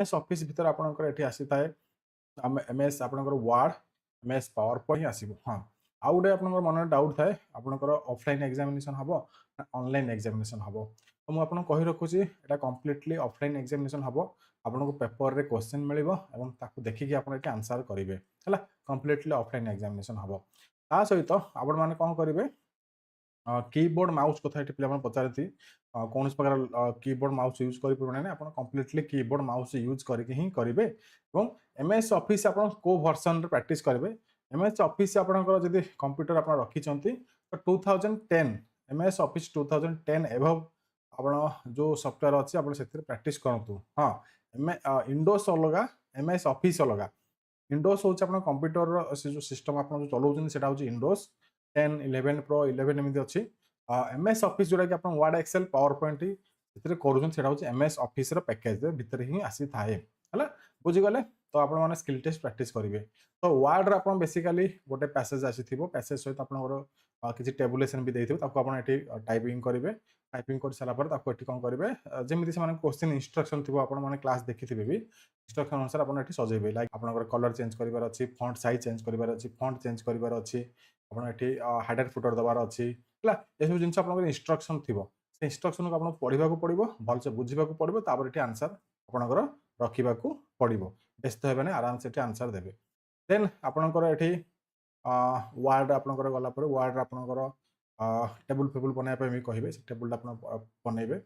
S office ଭିତରେ ଆପଣଙ୍କର ଏଠି ଆସିଥାଏ ଆମେ ଏମ୍ ଏସ୍ ଆପଣଙ୍କର ward, M S power point ହିଁ ଆସିବ। ହଁ, ଆଉ ଗୋଟେ ଆପଣଙ୍କର ମନରେ ଡାଉଟ୍ ଥାଏ, ଆପଣଙ୍କର ଅଫଲାଇନ୍ ଏକ୍ଜାମିନେସନ୍ ହେବ ନା ଅନଲାଇନ୍ ଏକ୍ଜାମିନେସନ୍ ହେବ? ତ ମୁଁ ଆପଣଙ୍କୁ କହି ରଖୁଛି, ଏଇଟା କମ୍ପ୍ଲିଟଲି ଅଫଲାଇନ୍ ଏକ୍ଜାମିନେସନ୍ ହେବ। ଆପଣଙ୍କୁ ପେପରରେ କ୍ୱେଶ୍ଚିନ୍ ମିଳିବ ଏବଂ ତାକୁ ଦେଖିକି ଆପଣ ଏଠି ଆନ୍ସର୍ କରିବେ। ହେଲା, କମ୍ପ୍ଲିଟଲି ଅଫଲାଇନ୍ ଏକ୍ଜାମିନେସନ୍ ହେବ। ତା ସହିତ ଆପଣମାନେ କ'ଣ କରିବେ? କିବୋର୍ଡ଼ ମାଉସ୍ କଥା ଏଠି ପିଲାମାନେ ପଚାରନ୍ତି, କୌଣସି ପ୍ରକାର କିବୋର୍ଡ଼ ମାଉସ୍ ୟୁଜ୍ କରିପାରିବେ ନାହିଁ? ଆପଣ କମ୍ପ୍ଲିଟଲି କିବୋର୍ଡ଼ ମାଉସ୍ ୟୁଜ୍ କରିକି ହିଁ କରିବେ। ଏବଂ ଏମ୍ ଏସ୍ ଅଫିସ୍ ଆପଣ କେଉଁ ଭର୍ସନରେ ପ୍ରାକ୍ଟିସ୍ କରିବେ? ଏମ୍ ଏସ୍ ଅଫିସ୍ ଆପଣଙ୍କର ଯଦି କମ୍ପ୍ୟୁଟର ଆପଣ ରଖିଛନ୍ତି, ତ 2010, MS Office 2010 above ଆପଣ ଯେଉଁ ସଫ୍ଟୱେର୍ ଅଛି, ଆପଣ ସେଥିରେ ପ୍ରାକ୍ଟିସ୍ କରନ୍ତୁ। ହଁ, ଏମ୍ ୱିଣ୍ଡୋଜ୍ ଅଲଗା, ଏମ୍ ଏସ୍ ଅଫିସ୍ ଅଲଗା। ୱିଣ୍ଡୋଜ୍ ହେଉଛି ଆପଣ କମ୍ପ୍ୟୁଟରର ସେ ଯେଉଁ ସିଷ୍ଟମ୍ ଆପଣ ଯେଉଁ ଚଲାଉଛନ୍ତି, ସେଇଟା ହେଉଛି ୱିଣ୍ଡୋଜ୍ 10, 11 ପ୍ରୋ, 11 ଏମିତି ଅଛି। ଏମ୍ ଏସ୍ ଅଫିସ୍ ଯେଉଁଟାକି ଆପଣ ୱାର୍ଡ଼, ଏକ୍ସେଲ୍, ପାୱାର ପଏଣ୍ଟ ସେଥିରେ କରୁଛନ୍ତି, ସେଇଟା ହେଉଛି ଏମ୍ ଏସ୍ ଅଫିସ୍ର ପ୍ୟାକେଜ୍ ଭିତରେ ହିଁ ଆସିଥାଏ। ହେଲା, ବୁଝିଗଲେ? ତ ଆପଣମାନେ ସ୍କିଲ୍ ଟେଷ୍ଟ ପ୍ରାକ୍ଟିସ୍ କରିବେ। ତ ୱାର୍ଡ଼ରେ ଆପଣ ବେସିକାଲି ଗୋଟେ ପ୍ୟାସେଜ୍ ଆସିଥିବ, ପ୍ୟାସେଜ୍ ସହିତ ଆପଣଙ୍କର କିଛି ଟେବୁଲେସନ୍ ବି ଦେଇଥିବ। ତାକୁ ଆପଣ ଏଠି ଟାଇପିଂ କରିବେ। ଟାଇପିଂ କରିସାରିଲା ପରେ ତାକୁ ଏଠି କ'ଣ କରିବେ? ଯେମିତି ସେମାନେ କ୍ୱେଶ୍ଚିନ୍ ଇନଷ୍ଟ୍ରକ୍ସନ୍ ଥିବ, ଆପଣମାନେ କ୍ଲାସ୍ ଦେଖିଥିବେ ବି, ଇନଷ୍ଟ୍ରକ୍ସନ୍ ଅନୁସାରେ ଆପଣ ଏଠି ସଜେଇବେ। ଲାଇକ୍ ଆପଣଙ୍କର କଲର୍ ଚେଞ୍ଜ କରିବାର ଅଛି, ଫଣ୍ଟ ସାଇଜ୍ ଚେଞ୍ଜ କରିବାର ଅଛି, ଫଣ୍ଟ ଚେଞ୍ଜ କରିବାର ଅଛି, ଆପଣ ଏଠି ହେଡର ଫୁଟର ଦେବାର ଅଛି। ହେଲା, ଏସବୁ ଜିନିଷ ଆପଣଙ୍କର ଇନଷ୍ଟ୍ରକ୍ସନ୍ ଥିବ। ସେ ଇନଷ୍ଟ୍ରକ୍ସନ୍କୁ ଆପଣଙ୍କୁ ପଢ଼ିବାକୁ ପଡ଼ିବ, ଭଲସେ ବୁଝିବାକୁ ପଡ଼ିବ। ତାପରେ ଏଠି ଆନ୍ସର୍ ଆପଣଙ୍କର ରଖିବାକୁ ପଡ଼ିବ। ବ୍ୟସ୍ତ ହେବେନି, ଆରାମସେ ଏଠି ଆନ୍ସର୍ ଦେବେ। ଦେନ୍ ଆପଣଙ୍କର ଏଠି ୱାର୍ଡ଼ ଆପଣଙ୍କର ଗଲା ପରେ ୱାର୍ଡ଼ରେ ଆପଣଙ୍କର ଟେବୁଲ୍ ଫେବୁଲ୍ ବନାଇବା ପାଇଁ ବି କହିବେ। ସେ ଟେବୁଲ୍ଟା ଆପଣ ବନେଇବେ।